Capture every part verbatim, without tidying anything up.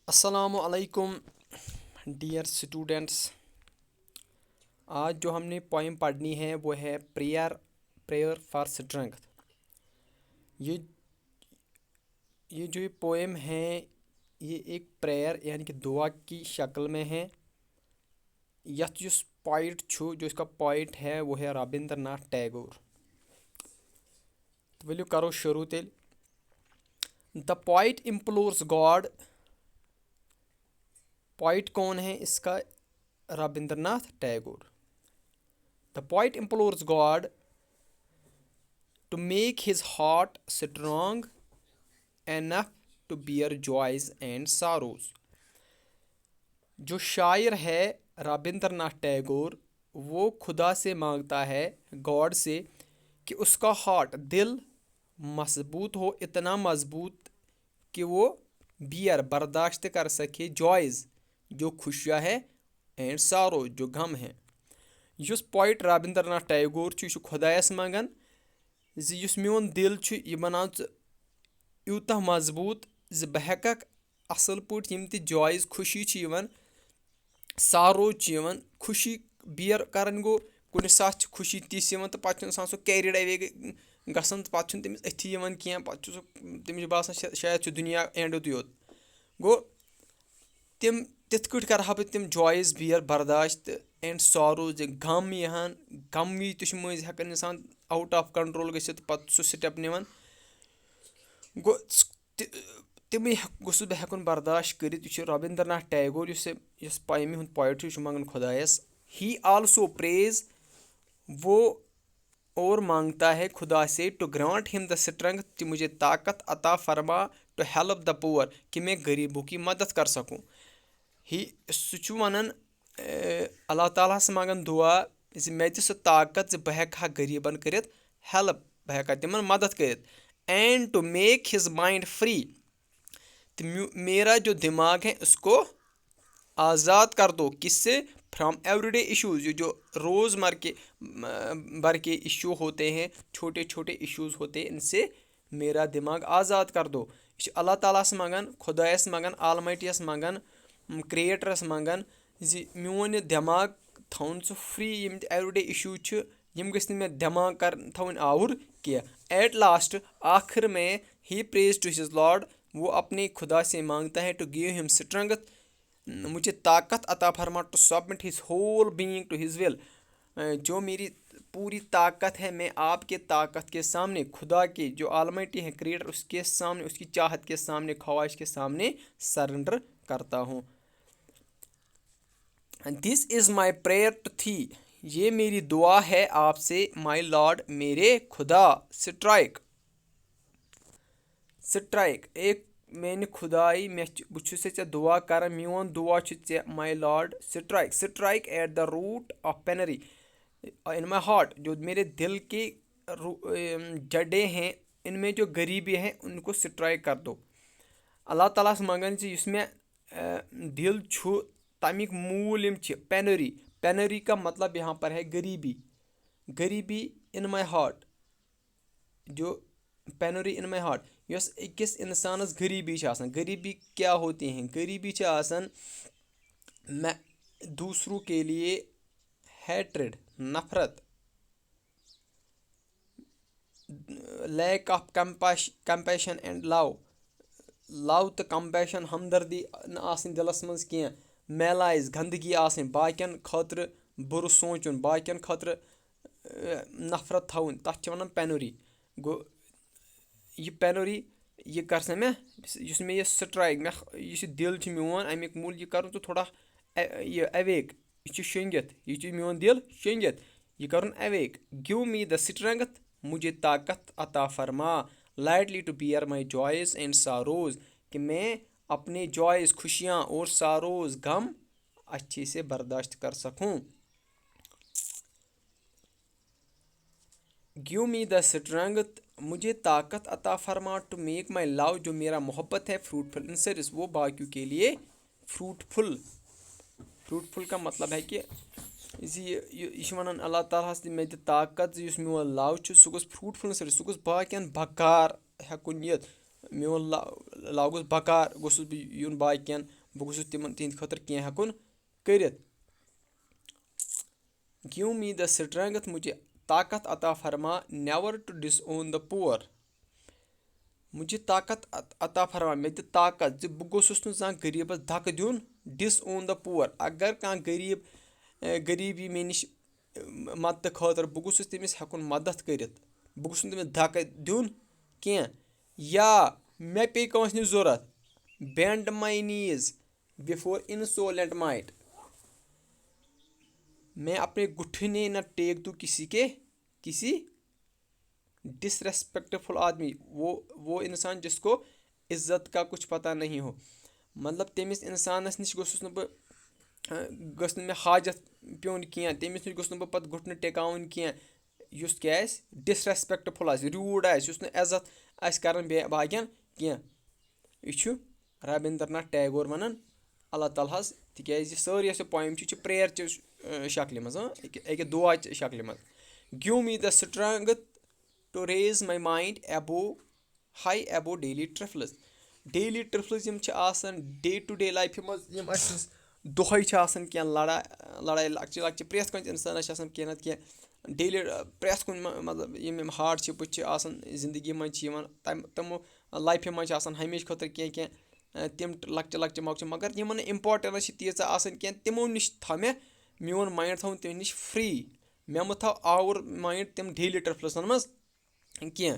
السلام علیکم dear students, آج جو ہم نے پوئم پڑھنی ہے وہ ہے پریئر، پریئر فار اسٹرنگتھ۔ یہ یہ جو یہ پوئم ہے، یہ ایک پریئر یعنی کہ دعا کی شکل میں ہے۔ یَتھ یُس پوئٹ چھُ، جو اس کا پوئٹ ہے وہ ہے رابندر ناتھ ٹیگور۔ تو ؤلِو کرو شروع تیٚلہِ۔ The poet implores God۔ Poet کون ہے اس کا؟ Rabindra Nath Tagore. The poet implores God to make his heart strong enough to bear joys and sorrows۔ جو شاعر ہے رابندر ناتھ ٹیگور، وہ خدا سے مانگتا ہے، گاڈ سے، کہ اس کا ہارٹ، دل، مضبوط ہو، اتنا مضبوط کہ وہ بیئر، برداشت کر سکے، جوائز، جو خوشیاں ہے، اینڈ سارو، جو غم ہے۔ یُس پوئٹ رابندر ناتھ ٹیگور چھُ، یہِ چھُ خۄدایَس منٛگان زِ یُس میون دِل چھُ، یہِ بناو ژٕ یوٗتاہ مضبوٗط زِ بہٕ ہٮ۪کَکھ اَصٕل پٲٹھۍ یِم تہِ جوائز، خوشی چھِ یِوان، سارو چھِ یِوان، خوشی بیئر کَرٕنۍ گوٚو، کُنہِ ساتہٕ چھِ خوشی تِژھ یِوان تہٕ پَتہٕ چھُ اِنسان سُہ کیریڈ اوے گٔے-، گژھان تہٕ پَتہٕ چھُنہٕ تٔمِس أتھی یِوان کینٛہہ، پَتہٕ چھُ سُہ، تٔمِس چھُ باسان شا-، شاید چھُ دُنیا اینڈ یُتُے یوت۔ گوٚو، تِم تِتھ کٲٹھۍ کَرٕ ہا بہٕ تِم جوایز بیئر برداشت اینڈ ساروز، یہِ غم یِہَن، غم وِزِ تہِ چھُ مٔنٛزۍ ہٮ۪کان اِنسان آوُٹ آف کنٹرول گٔژھِتھ، پَتہٕ سُہ سٹیپ نِوان۔ گوٚو، تہِ-، تِمَے ہٮ۪ک-، گوٚژھُس بہٕ ہٮ۪کُن برداشت کٔرِتھ۔ یہِ چھُ رابندر ناتھ ٹیگور، یُس یہِ، یُس پویمہِ ہُنٛد پویٹ چھُ، یہِ چھُ منٛگان خۄدایَس۔ He also prays، وہ اور مانگتا ہے خدا سے to grant him the strength، کہ مجھے طاقت عطا فرما to help the poor، کہ میں غریبوں کی مدد کر سکوں۔ ہی، سُہ چھُ وَنان، اے، اللہ تعالیٰ ہَس منٛگان دُعا زِ مےٚ دِ سُہ طاقت زِ بہٕ ہٮ۪کہٕ ہا غریٖبَن کٔرِتھ ہیلپ، بہٕ ہٮ۪کہٕ ہا تِمَن مدد کٔرِتھ۔ And to make his mind free، تو میو-، میرا جو دماغ ہے اس کو آزاد کر دو۔ کس سے؟ From everyday issues، یہ جو روزمر کے، م-، بھر کے ایشو ہوتے ہیں، چھوٹے چھوٹے ایشوز ہوتے ہیں، ان سے میرا دماغ آزاد کر دو۔ یہِ چھُ اللہ تعالیٰ ہَس منٛگان، خۄدایَس منٛگان، آلمائٹیَس منٛگان، م، کریٹرَس منٛگان زِ میون یہِ دٮ۪ماغ تھاوُن ژٕ فری، یِم تہِ ایوری ڈے ایشوز چھِ، یِم گٔژھۍ نہٕ مےٚ دٮ۪ماغ کَرٕنۍ تھاوٕنۍ آوُر کینٛہہ۔ At last، آخر میں، he prays to his Lord، وہ اپنے خدا سے مانگتا ہے to give him strength، مجھے طاقت عطا فرما to submit his whole being to his will۔ A, جو میری پوری طاقت ہے، میں آپ کے طاقت کے سامنے، خدا کے جو آلمائٹی ہے، کریٹر، اس کے سامنے، اس کی چاہت کے سامنے، خواہش کے سامنے سرنڈر کرتا ہوں۔ This is my prayer to thee، یہ میری دعا ہے آپ سے، my Lord، میرے خدا۔ Strike، strike، اے میانہِ خدایہِ، مےٚ چھُ، بہٕ چھُسے ژےٚ دُعا کران، میون دُعا چھُ ژےٚ، my Lord۔ Strike، strike at the root of penury in my heart، جو میرے دل کے رو-، ام، جڑے ہیں، ان میں جو غریبی ہے، ان کو strike کر دو۔ اللہ تعالیٰ ہَس منٛگان زِ یُس مےٚ، ا، دِل چھُ، تَمیُک موٗل یِم چھِ، penury۔ Penury کا مطلب یہاں پر ہے غریبی۔ غریبی in my heart۔ جو penury in my heart، یۄس أکِس اِنسانَس غریٖبی چھِ آسان۔ غریٖبی کیا ہوتی ہیں؟ غریٖبی چھِ آسان مےٚ دوسروں کے لیے hatred، نفرت، lack of compassion، compassion and love، love تہٕ compassion، ہمدردی نہٕ آسٕنۍ دِلَس منٛز کینٛہہ، malice، گنٛدگی آسٕنۍ، باقیَن خٲطرٕ بُرٕ سونٛچُن، باقیَن خٲطرٕ، اے، نفرت تھاوٕنۍ، تَتھ چھِ وَنان penury۔ گوٚو، یہِ penury، یہِ کر سا مےٚ، یُس مےٚ یہِ strike، مےٚ، یُس یہِ دِل چھُ میون، اَمیُک موٗل، یہِ کَرُن ژٕ تھوڑا، اے، یہِ awake، یہِ چھُ شۄنٛگِتھ، یہِ چھُ میون دِل شۄنٛگِتھ، یہِ کَرُن awake۔ Give me the strength، مجھے طاقت عطا فرما، lightly to bear my joys and sorrows، کہ میں اپنے جوائز، خوشیاں اور ساروز، غم اچھے سے برداشت کر سکوں۔ Give me the strength، مجھے طاقت عطا فرما، to make my love، جو میرا محبت ہے، fruitful in service، وہ باقیوں کے لیے فروٹفل۔ فروٹفل کا مطلب ہے کہ زِ یہِ، یہِ، یہِ چھُ وَنان اللہ تعالیٰ ہَس، مےٚ دِ طاقت زِ یُس میون love چھُ، سُہ گوٚژھ فروٹفل in service، سُہ گوٚژھ باقیَن بکار ہٮ۪کُن یِتھ۔ میون لا-، لاگُس بکار، گوٚژھُس بہٕ یُن باقین، بہٕ گوٚژھُس تِمن، تِہنٛدِ خٲطرٕ کینٛہہ ہٮ۪کُن کٔرِتھ۔ Give me the strength، مجھے طاقت عطا فرما، never to disown the poor۔ مجھے طاقت عط-، عطا فرما، مےٚ دِ طاقت زِ بہٕ گوٚژھُس نہٕ زانٛہہ غریٖبَس دھکہٕ دیُن، disown the poor۔ اگر کانٛہہ غریٖب، اے، غریٖب یی مےٚ نِش، اے، مدتہٕ خٲطرٕ، بہٕ گوٚژھُس تٔمِس ہٮ۪کُن مدد کٔرِتھ، بہٕ گوٚژھُس نہٕ تٔمِس دھکہٕ دیُن کینٛہہ۔ یا مےٚ پیٚیہِ کٲنٛسہِ نِش ضوٚرَتھ، bend my knees before insolent might۔ میں اپنے گھٹنے نہ ٹیک دوں کسی کے، کسی ڈسریسپیکٹفل آدمی، وہ، وہ انسان جس کو عزت کا کچھ پتہ نہیں ہو۔ مطلب، تٔمِس اِنسانَس نِش گوٚژھُس نہٕ بہٕ، اَ، گٔژھ نہٕ مےٚ حاجت پیوٚن کینٛہہ، تٔمِس نِش گوٚژھ نہٕ بہٕ پَتہٕ گھٹنہٕ ٹیکاوُن کینٛہہ، یُس کیٛاہ آسہِ، ڈسریسپیکٹفل آسہِ، rude آسہِ، یُس نہٕ عزت آسہِ کران بے-، باقین کینٛہہ۔ یہِ چھُ رابندر ناتھ ٹیگور وَنان، اللہ تعالیٰ ہَس، تِکیٛازِ یہِ سٲرٕے یۄس یہِ poem چھِ، یہِ چھِ prayer چہِ، اَ، شکلہِ منٛز، اۭں، أکہِ، أکہِ دُعا چہِ شکلہِ منٛز۔ Give me the strength to raise my mind above, high above daily trifles۔ Daily trifles یِم چھِ آسان day to day lifeہِ منٛز، یِم اَسہِ دۄہَے چھِ آسان کینٛہہ لڑا-، لڑایہِ لۄکچہِ لۄکچہِ، پرٛٮ۪تھ کُنہِ اِنسانَس چھِ آسان کینٛہہ نَتہٕ کینٛہہ daily، اَ، پرٛٮ۪تھ کُنہِ مہ-، مطلب، یِم یِم hardships چھِ آسان زندگی منٛز، چھِ یِوان تَمہِ، تِمو lifeہِ منٛز چھِ آسان ہمیشہِ خٲطرٕ کینٛہہ کینٛہہ، اَ، تِم لۄکچہِ لۄکچہِ مۄکچہِ، مگر یِمَن نہٕ importance چھِ تیٖژاہ آسان کینٛہہ، تِمو نِش تھاو مےٚ میون mind تھاوُن تِمَن نِش free۔ مےٚ مہٕ تھاو آوُر mind تِم daily triflesن منٛز کینٛہہ۔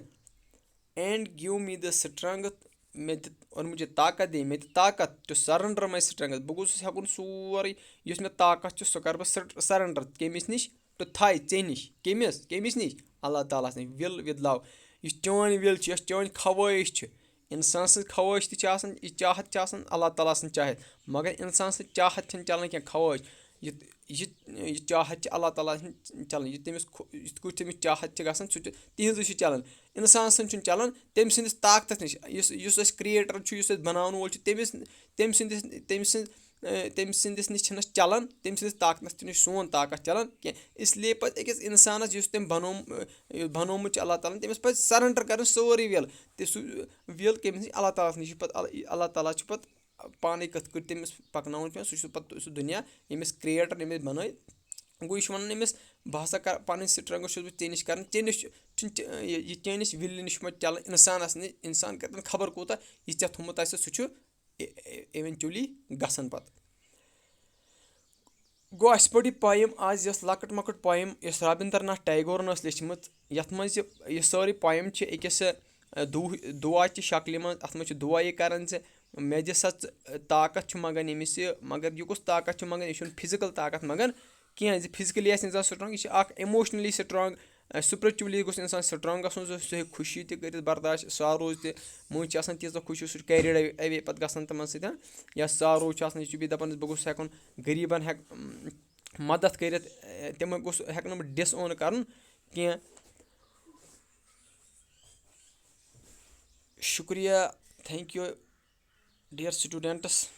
And give me the strength، مےٚ دِ، اور مجھے طاقت دے، مےٚ دِ طاقت to surrender my strength۔ بہٕ گوٚژھُس ہٮ۪کُن سورُے، یُس مےٚ طاقت چھُ، سُہ کَرٕ بہٕ سر-، surrender۔ کٔمِس نِش؟ To thy، ژےٚ نِش۔ کٔمِس؟ کٔمِس نِش؟ اللہ تعالیٰ ہَس نِش۔ Will with love۔ یُس چٲنۍ will چھِ، یۄس چٲنۍ خواہِش چھِ، اِنسان سٕنٛز خواہِش تہِ چھِ آسان، یہِ چاہت چھِ آسان اللہ تعالیٰ سٕنٛز چاہت، مگر اِنسان سٕنٛز چاہت چھَنہٕ چَلان کینٛہہ، خواہِش۔ یہِ، یہِ، یہِ چاہت چھِ اللہ تعالیٰ سٕنٛز چَلان، یہِ تٔمِس خو-، یِتھ کٲٹھۍ تٔمِس چاہت چھِ گژھان، سُہ تہِ، تِہِنٛزٕے چھِ چَلان۔ اِنسان سٕنٛز چھُنہٕ چَلان، تٔمۍ سٕنٛدِس طاقتَس نِش، یُس، یُس اَسہِ creator چھُ، یُس اَسہِ بَناوَن وول چھُ، تٔمِس، تٔمۍ سٕنٛدِس، تٔمۍ سٕنٛز، اے، تٔمۍ سٕنٛدِس نِش چھِنہٕ اَسہِ چَلان، تٔمۍ سٕنٛدِس طاقتَس تہِ نِش سون طاقت چَلان کینٛہہ۔ اِسلیے پَزِ أکِس اِنسانَس، یُس تٔمۍ بَنوم-، اے، بَنومُت چھُ اللہ تعالیٰ ہَن، تٔمِس پَزِ surrender کَرُن سورُے will۔ تہٕ سُہ will کٔمِس نِش؟ اللہ تعالیٰ ہَس نِش چھُ پَتہٕ، اللہ، اللہ تعالیٰ چھُ پَتہٕ پانَے کِتھ کٲٹھۍ تٔمِس پَکناوُن پیوٚو، سُہ چھُ پَتہٕ سُہ دُنیا ییٚمِس creator، ییٚمِس بَنٲے۔ گوٚو، یہِ چھُ وَنان أمِس، بہٕ ہسا کَرٕ پَنٕنۍ strength چھُس بہٕ ژےٚ نِش کَران، ژےٚ نِش چھُ، چھُنہٕ ژےٚ، یہِ، یہِ ژےٚ نِش will نِش مہ چَلان، اِنسانَس نِش، اِنسان کَرِ تَن خبر کوٗتاہ، یہِ ژےٚ تھوٚمُت آسہِ، سُہ چھُ اِ-، اِ-، eventually گژھان پَتہٕ۔ گوٚو، اَسہِ پٔر یہِ poem آز، یۄس لۄکٕٹ مۄکٕٹ poem، یۄس رابِندر ناتھ ٹیگورَن ٲس لیٚچھمٕژ، یَتھ منٛز یہِ، یہِ سٲرٕے poem چھِ أکِس، اَ، دُ-، دُعا چہِ شکلہِ منٛز۔ اَتھ منٛز چھِ دُعا یہِ کَران زِ، مےٚ دِ سا ژٕ، اَ، طاقت چھُ منٛگان ییٚمِس یہِ، مگر یہِ کُس طاقت چھُ منٛگان؟ یہِ چھُنہٕ physical طاقت منٛگان کینٛہہ، زِ physically آسہِ اِنسان strong، یہِ چھِ اَکھ emotionally strong، اَ، spiritually گوٚژھ اِنسان strong گژھُن، زِ سُہ ہیٚکہِ خوشی تہِ کٔرِتھ برداش، sorrows تہِ۔ مٔنٛزۍ چھِ آسان تیٖژاہ خوشی، سُہ چھُ carried away پَتہٕ گژھان تِمَن سۭتۍ، یا sorrow چھُ آسان، یہِ چھُ بیٚیہِ دَپان، بہٕ گوٚژھُس ہٮ۪کُن غریٖبَن ہٮ۪کہٕ، مَدَتھ کٔرِتھ، اَ، تِمَن گوٚژھ، ہٮ۪کہٕ نہٕ بہٕ disown کَرُن کینٛہہ۔ شُکریہ، thank you dear students۔